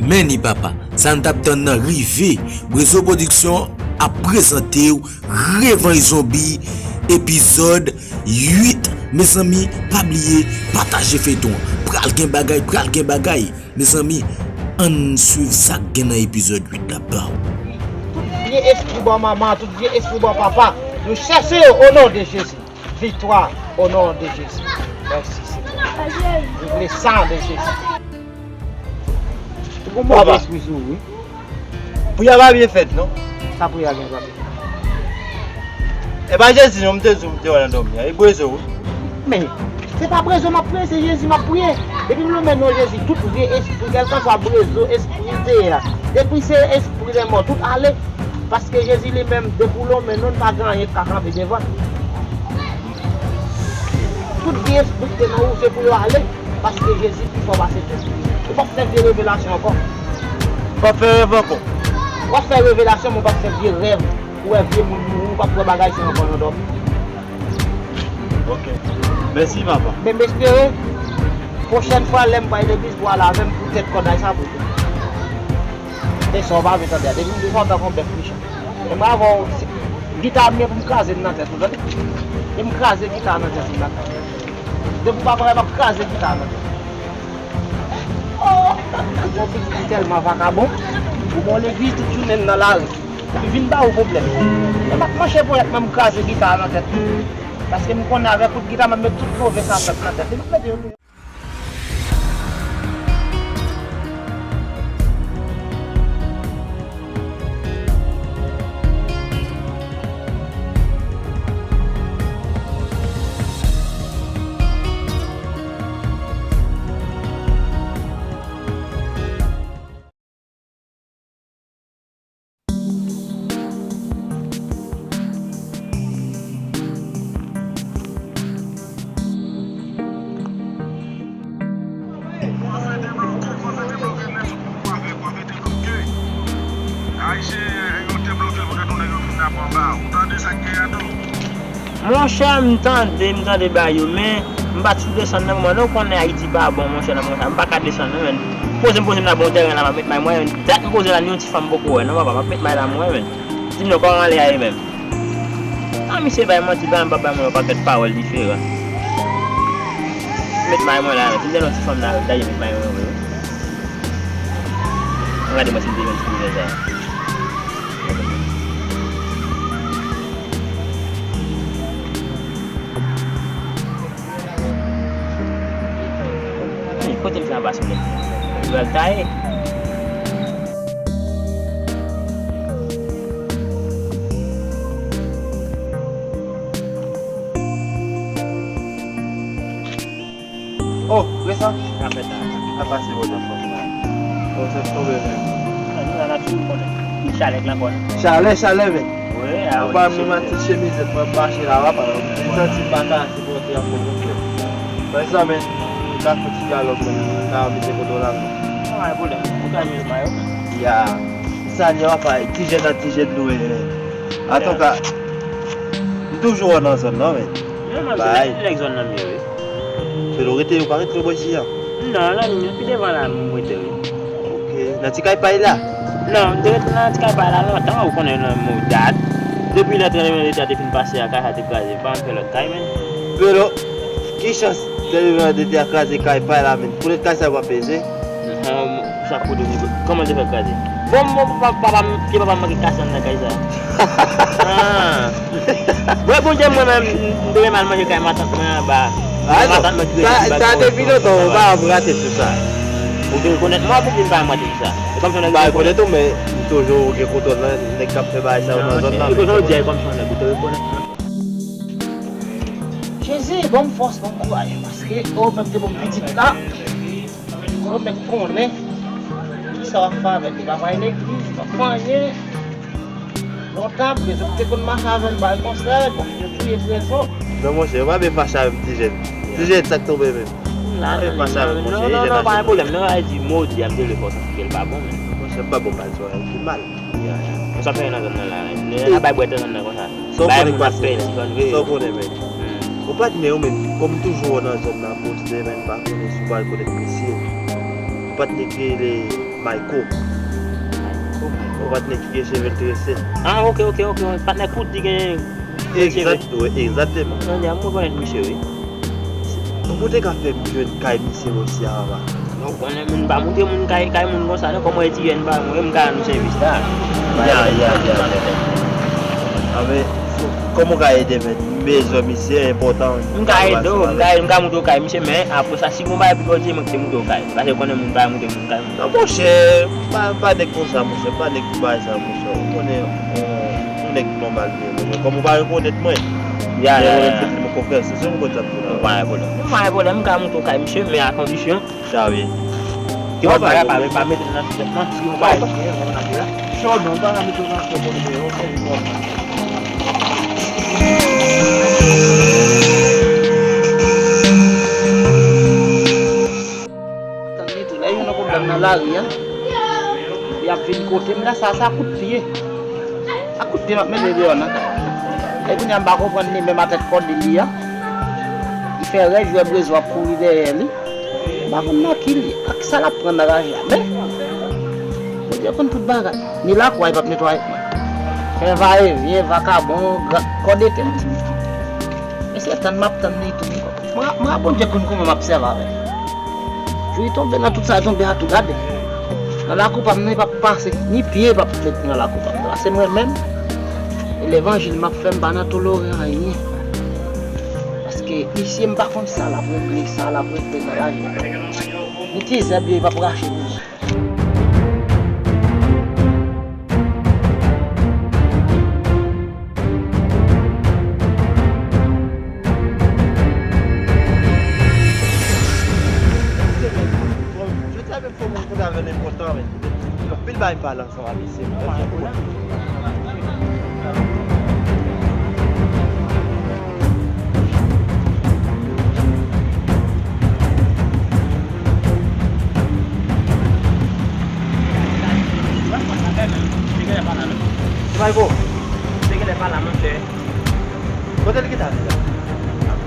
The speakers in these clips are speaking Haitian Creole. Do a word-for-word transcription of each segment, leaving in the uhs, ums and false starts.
Men ni papa, sa n t ap tann nan rive. Brezo Production ap prezante w Revanj Zonbi epizòd uit. Mezanmi, pa bliye pataje feyton an. Pral gen bagay, pral gen bagay. Mezanmi, ann swiv sa k gen nan epizòd uit la, baw. Tout vye espri bò manman, tout vye espri bò papa, nou chèche yo o non de Jezi. Viktwa o non de Jezi. Mèsi, Senyè. Viv le san de Jezi. Ou gon move espri sou ou, wi. Priyè pa byen fèt, non. Sa priyè a gen, papi? E pa Jezi, non, m te di w, m te wè nan dòmi a. E Brezo, wi. Men, se pa Brezo m ap priye, se Jezi m ap priye. Depi m lonmen non Jezi, tout vye espri, kèlkanswa Brezo, espri te a. Depi se espri lèmò, tout ale. Paske Jezi li menm, depi w lonmen non l, pa gen anyen k ka kanpe devan l. Tout vye espri ki te nan ou, se pou yo ale, paske Jezi pi fò pase tout. Ou p ap fè vye revelasyon ankò. Ou p ap fè rèv ankò. W ap fè revelasyon, men w p ap fè vye rèv. Ou wè vye moun mouri, ou p ap wè bagay sa ankò nan dòmi. Ok. Mèsi, papa. Men m espere, pwochèn fwa, lè m pral legliz, pou w al avè m pou tèt kòday sa pou tou. E sa w pa vle tande a. Depi m di sa, w tankou yon bèf mechan. E mwen avè w, gita m ye pou m kraze l nan tèt ou, tande? E m kraze gita a nan tèt ou la. Depi w pa pare, m ap kraze gita a nan tèt ou. Ou gon pitit ki tèlman vakabon, ou bon legliz tout jounen nan lari. Epi vin ba ou pwoblèm. E m ap manche ponyèt mwen, m kraze gita a nan tèt ou. Paske m konnen avèk kout gita, m ap met tout move sa sòt nan tèt li. M ap mete yo Monchè, m tande, m tande bagay yo, men m pa t sou desann nan moman. Non, ou konnen Ayiti pa bon, monchè, nan moman sa. M pa ka desann, non, men. Poze m, poze m nan bon tèren la, m ap met may mwen, men. Dat m poze la, ni yon ti fanm m poko wè, non, papa, m ap met may la mwen, men. Di m non, kòman l ye a li menm? A, misye bay manti, bay m, pa bay mwen yon pakèt pawòl diferan. Met may mwen la, men. Di m non, ti fanm la, dayè met may mwen, wi. Gade mwen si m te jwenn ti kouzin sa. Kote m fè anba sonnen? Yo al taye. Oh, Resan. Sa fèt la. Sa pase bò nan fòs la. Bon, sa tonbe menm. Nan nou la, n ap toujou konnen. Chalè k la ankò, non? Chalè, chalè, men. Wi, a, wi. Ou pa menm ak ti chemizèt mwen, m mache la, w ap, m santi m pa ka sipòte ankò, monchè. Mwen sa, men, m ka fè ti dyalòg, men, m ka mete kote w la, men. Pa gen pwoblèm. Ou ka jwe mayo, men. Ya. Sa li, w ap fè, ti jèn ak ti jèn nou ye, men. Antouka, m toujou wè w nan zòn nan, men. Non, man, se nèg zòn nan m ye, wi. Pelo rete, ou pa rete bò isi a? Non, nan liy nan, pi devan la, m rete, wi. Ok. Nan ti kay pay la? Non, m te rete nan ti kay pay la lontan, ou konnen nan mo dat. Depi lè tranblemanndeta te fin pase a, kay sa te kraze, pa m fè lòt kay, men. Pelo, ki chans tranblemanndeta a kraze kay pay la, men? Kounèt kay sa yo pa peze? Non, sa kote li, kòman l te fè kraze? Bon, bon, papa, papa m, pye papa m manke kase anndan kay sa. Ah. Mwen, Bondye, mwen menm, m te renmen al manje kay matant mwen anba. Ah, non. Matant mwen ki rete anba. Sa, sa depi lontan, ou pa ap rate sou sa. Ou te rekonèt mwen, pou ki m pa janm rate sou sa? E kòmsi yon nèg ki rekonèt ou, men m toujou gen kontwòl nan nèg k ap fè bagay sa yo nan zòn nan. Non, jodi a, e kòmsi yon nèg ou te rekonèt mwen. Jezi, ban m fòs, ban m kouraj, paske ou menm te ban m pitit la. Ou mèt konnen kisa w ap fè avè l. Li pa bay legliz, li pa fè anyen. Lontan, Brezo te konn mache avè l, bagay konsa, konn touye Brezo. Non, monchè, yo pa byen fache avè m, ti jèn. Ti jèn, sa k tonbe menm? Pa byen fache avè m, monchè. Non, non, non, pa gen pwoblèm. Non, a di, modi, ap dele fò santi ke l pa bon, men. Monchè, m pa bon, pa di w anyen ki mal. Konsa fè nan zòn nan la. Nèg la bay bwèt nan zòn nan konsa. Bay moun ap pèdi, konn veye. Sa w konnen, men. Hmm. Ou pa t men, ou menm, kòm toujou w nan zòn nan, poste, men, pa konnen si w pral konnen misye. Ou pa t nèg rele Mayko. Mayko, Mayko. Yon patnè ki gen cheve l trese. Ah, ok, ok, ok. Patnè kout li gen. Egzakteman. Tande, m rekonèt misye, wi. Ou te ka fè m jwenn kay misye osi a, papa. Non, konnen moun pa moute moun kay, kay moun konsa, non, kòman etiyèn pa mwen, m ka rann ou sèvis la. Ya, ya, ya, ya. Anben, kòman w ka ede m, men? M bezwen misye, enpòtan. M ka ede w, m ka, m ka moute w kay misye, men apre sa, si gon bagay pi pòte, mwen ki te moute w kay. Paske konnen moun pa moute moun kay. Non, monchè, pa, pa nèg konsa, monchè, pa nèg bagay sa, monchè. Ou konnen, yon, yon nèg nòmal m ye, monchè. Kòm ou pa rekonèt mwen, ya, men ya, mwen menm, ya, se te mwen konfyans, se, se yon konn sa m di la. Pa gen pwoblèm. Pa gen pwoblèm, m ka moute w kay misye, men a kondisyon. Sa wi. Ti wòl bagay pa, pa mete nan tèt mwen, si yon bagay, non, non, non, non. Cho non, pa mete nan tèt mwen, ok, ok. Tann li tou, lè yo nan pwoblèm nan lari a, y ap vin kote m, lè sa, sa kout pye. Sa kout pye m ap mete deyò nan kay. E kounye a m pa konprann li menm a tèt kòde li a. Li fè rèv, jwè brezo ap kouri dèyè li. M pa konn nan ki li, ak sa l ap pran nan raje a. Men, Bondye konn tout bagay. Ni lakou a, li p ap netwaye pou mwen. Fè va e vyen, vakabon, gra-, kòde tèt. Mesye, tann m ap tann li tou. Mwen, mwen, Bondye konn kòman m ap sèvi avè l. Jou li tonbe nan tout sa, li tonbe a tou gade. Nan lakou pa m nan, li p ap pase, ni pye li p ap met nan lakou pa m nan. Se mwen menm. E levanjil m ap fè, m pa nan tolere anyen. Paske misye, m pa konn sa l ap regle, sa l ap regle nan lavi. Ni ti zèb yo, li p ap rache pou mwen. Jodi a menm fò m kontre avè l enpòtan, men. Anpil bagay m pale ansanm avè misye. Mayko, te genlè pa la, monchè. Kote l gentan ale la?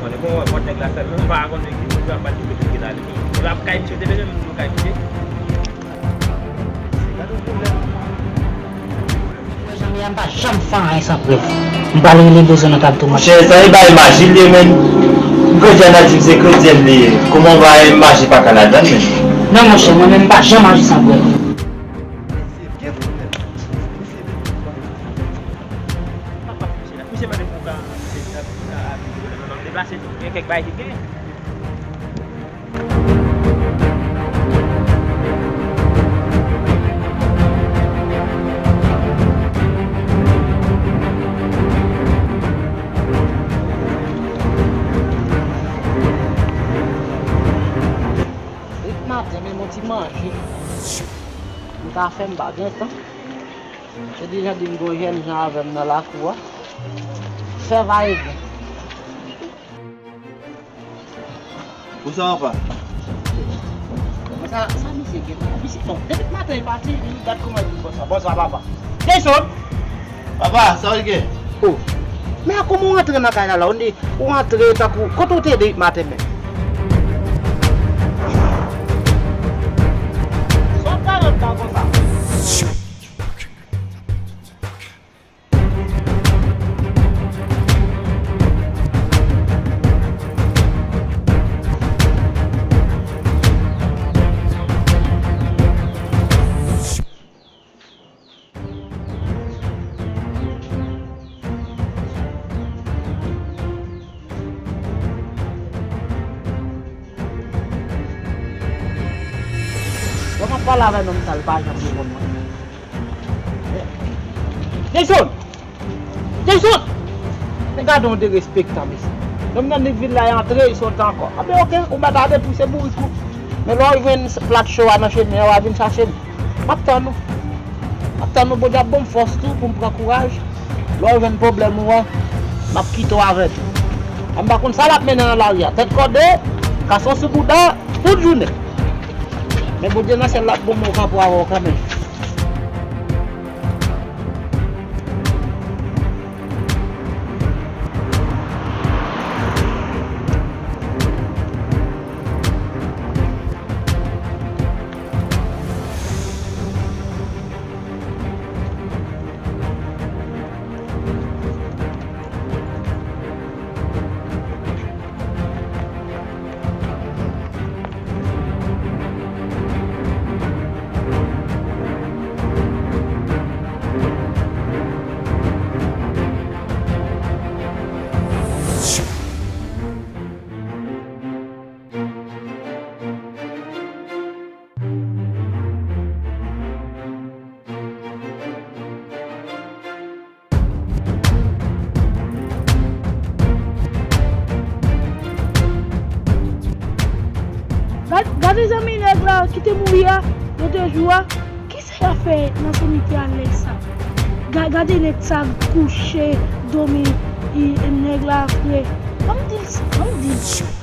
Mwen, bon, mwen, nèg la fè, mwen pa konnen ki moun ki ap pale, kote l gentan ale. Epi ap kay misye, te bezwen moun yo kay misye. Gade yon pwoblèm. Zanmi a, m pa janm fè anyen san prèv. M pral rele Dezon nan kab tou, monchè. Monchè, sa e bay maji l ye, menn. M kredi a di m se kredi m li ye. Kòman bay maji pa ka ladan l, menn? Non, monchè, mwen menm m pa janm aji san prèv. Misye mande pou ka deplase tou, gen kèk bagay ki gen. Rit maten, men yon ti manje. M ta fè, m pa gen tan. Se di jan di m gon jèn jan avè m nan lakou a. Fè va e vyen. Bonswa, papa. Sa, sa misye gen? Misye, bon, depi maten li pati, li gad kòman li vin bonswa. Bonswa, papa. Jason! Papa, sa w gen? Oh. Men a kòman w antre nan kay la, la? Ou antre tankou, kote w te ye depi maten menm? Sa w ta antre konsa? Lè m ap pale avè nonm sa, li pa janm reponn mwen. Jason! Jason! Men gade yon derespektan, mesye. Nonm nan li vin la, li antre, li sot ankò. Anben, oke, ou mèt ale pouse bourik ou. Men lè w jwenn plat cho a nan chemen an, w a vin chache m. M ap tann ou. M ap tann ou, Bondye ap ban m fòs tou pou m pran kouraj. Lè w jwenn pwoblèm ou an, m ap kite w avè l. A m pa konn sa l ap mennen nan lari a. Tèt kòde, kason sou bouda, tout jounen. Men Bondye nan syèl la ap ban m yon kanpo avè w kanmenm. Ki te mouri a, lòt jou a, kisa y ap fè nan simityè a lè sa? Ga-, gade nèg sa kouche, dòmi, i, nèg la fre. Ban m di l sa, ban m di l sa.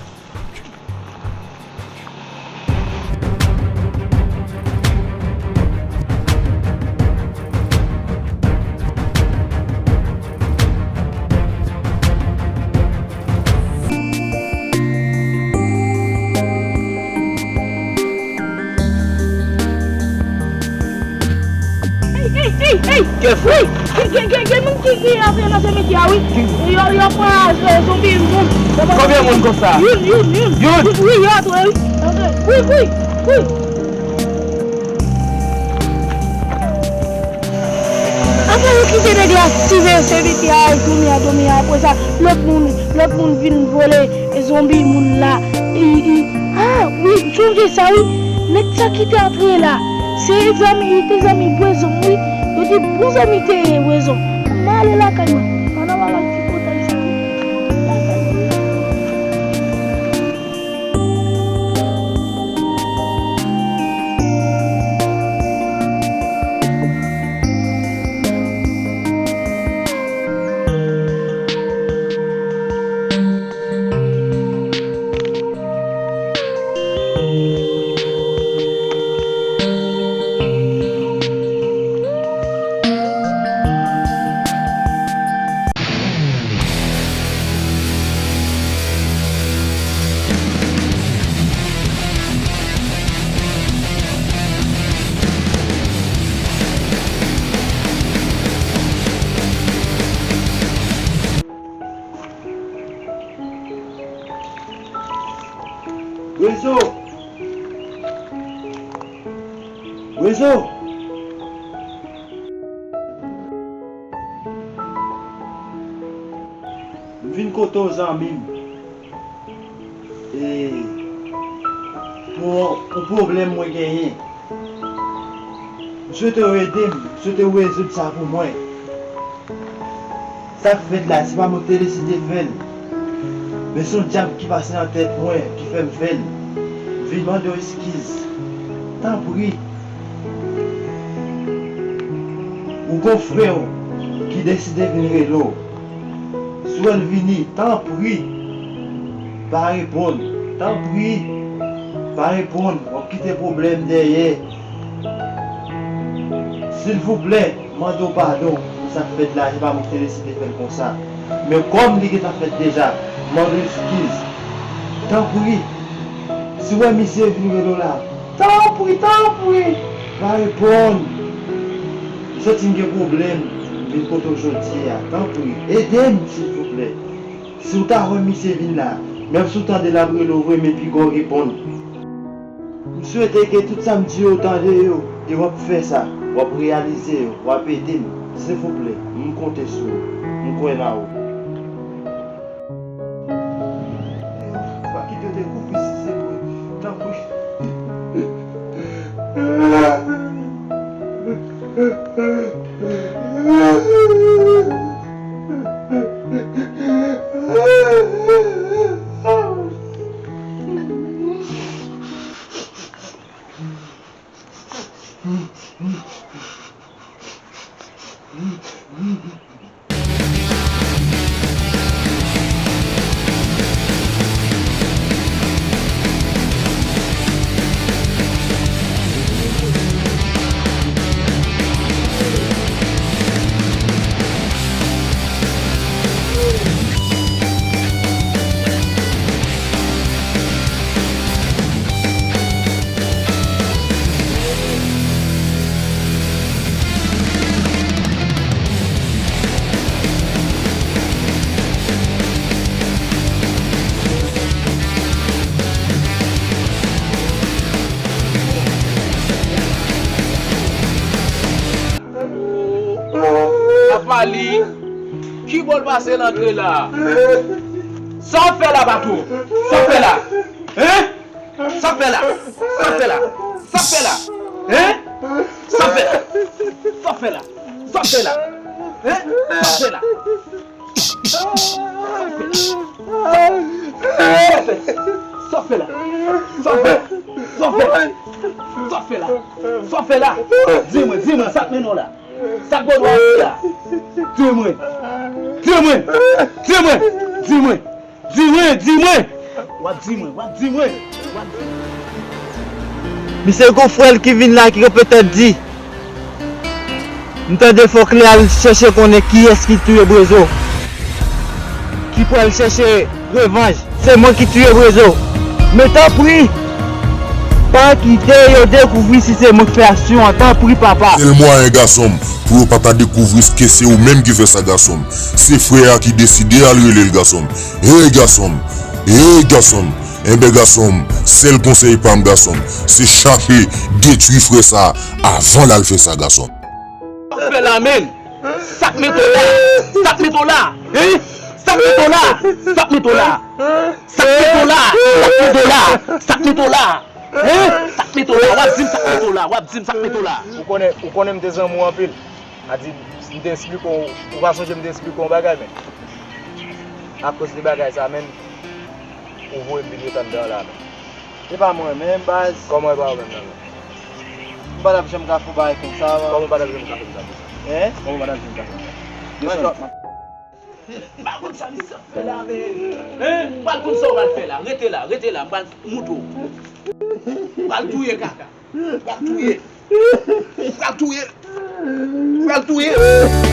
Ey, ey, ey, ey! Kèfou! Wi, gen, gen, gen, gen moun ki, ki antre nan simityè a, wi. Yo, yo pran, eh, zonbi moun. Konbyen moun konsa? Youn, youn, youn. Youn? Wi, yo antre, wi. Yo antre. Wi, wi, wi. Apre yo kite nèg la sive simityè a, dòmi a, dòmi a. Apre sa, lòt moun, lòt moun vin vòlè, e, zonbi moun la. I, i, a, wi, m sonje sa, wi. Nèg sa ki te antre la, se zanmi, li te zanmi Bwezon, wi. Yo di bon zanmi te ye Bwezon. M ale lakay mwen. Pandan m ap al tripotay sa, wi. Lakay mwen. Bwezon! Bwezon! M vin kote w, zanmi m. E, pou yon pwoblèm mwen genyen. M swete w ede m, m swete w rezoud sa pou mwen. Sa k fèt la, se pa mwen ki te deside fè l. Men se yon dyab ki pase nan tèt mwen ki fè m fè l. M vin mande w eskiz. Tanpri. Ou gon frè w ki deside vin rele w. Si w wè l vini, tanpri, pa reponn. Tanpri, pa reponn. W ap kite pwoblèm dèyè. Silvouplè, m mande w padon pou sa k fèt la. Se pa mwen ki te deside fè l konsa. Men kòm li gentan fèt deja, m mande w eskiz. Tanpri, si w wè misye vin rele w la, tanpri, tanpri, pa reponn. M santi m gen pwoblèm, m vin kote w jodi a. Tanpri, ede m, silvouplè. Si w ta wè misye vin la, menm si w tande l ap rele w vre, men piga w reponn. M swete ke tout sa m di yo, w tande yo, e w ap fè sa, w ap reyalize yo, w ap ede m, silvouplè, m konte sou ou, m kwè nan ou. Pa kite yo dekouvri si se vre, tanpri. Apa li? Ki bò l pase l antre la? Sa w ap fè la, patwon? Sa w ap fè la? Hein? Sa w ap fè la? Sa w ap fè la? Sa w ap fè la? Hein? Sa w ap fè la? Sa w ap fè la? Sa w ap fè la? Hein? Sa w ap fè la? Sa w ap fè la? Sa w ap fè la? Sa w fè la? Sa w fè? Sa w fè? Sa w fè la? Sa w fè la? Di mwen, di mwen, sa k mennen w la? Sa k ba w dwa di la? Di mwen. Di mwen. Di mwen. Di mwen. Di mwen, di mwen. W ap di mwen, w ap di mwen. W ap di mwen. Misye gon frè l ki vin la ki petèt di, m tande fòk li al chèche konnen kiyès ki touye Brezo. Ki pral chèche revanj. Se mwen ki touye Brezo. Men tanpri, pa kite yo dekouvri si se mwen ki fè aksyon an. Tanpri, papa. Sèl mwayen, gason m, pou yo pa ta dekouvri ke se ou menm ki fè sa, gason m. Se frè a ki deside al rele l, gason m. Hey, gason m. Hey, gason m. Enben, gason m, sèl konsèy pa m, gason m, se chache detwi frè sa a avan l al fè sa, gason m. Sa k fè la menm? Sa k mete w la? Sa k mete w la? Hein? Sa k mete w la? Sa k mete w la? Sa k mete w la? Sa k mete w la? Sa k mete w la? Hein? Sa k mete w la? W ap di m sa k mete w la? W ap di m sa k mete w la? Ou konnen, ou konnen m te zanmi w anpil. A di, m te eksplike w, ou pa sonje m te eksplike w yon bagay, men. Akoz de bagay sa menm, ou voye m vin ret anndan an la menm. Se pa mwen menm, baz. Kòman e pa ou menm nan men? M pa t ap janm ka fè yon bagay konsa, man. Kòman w pa t ap janm ka fè m sa konsa? Hein? Kòman w pa t ap janm ka fè m sa? Desann. M pa konn sa misye ap fè la, men. Hein? M pral konn sa w pral fè la. Rete la, rete la. M pral moutre w. M pral touye kaka. M pral touye. M pral touye. M pral touye.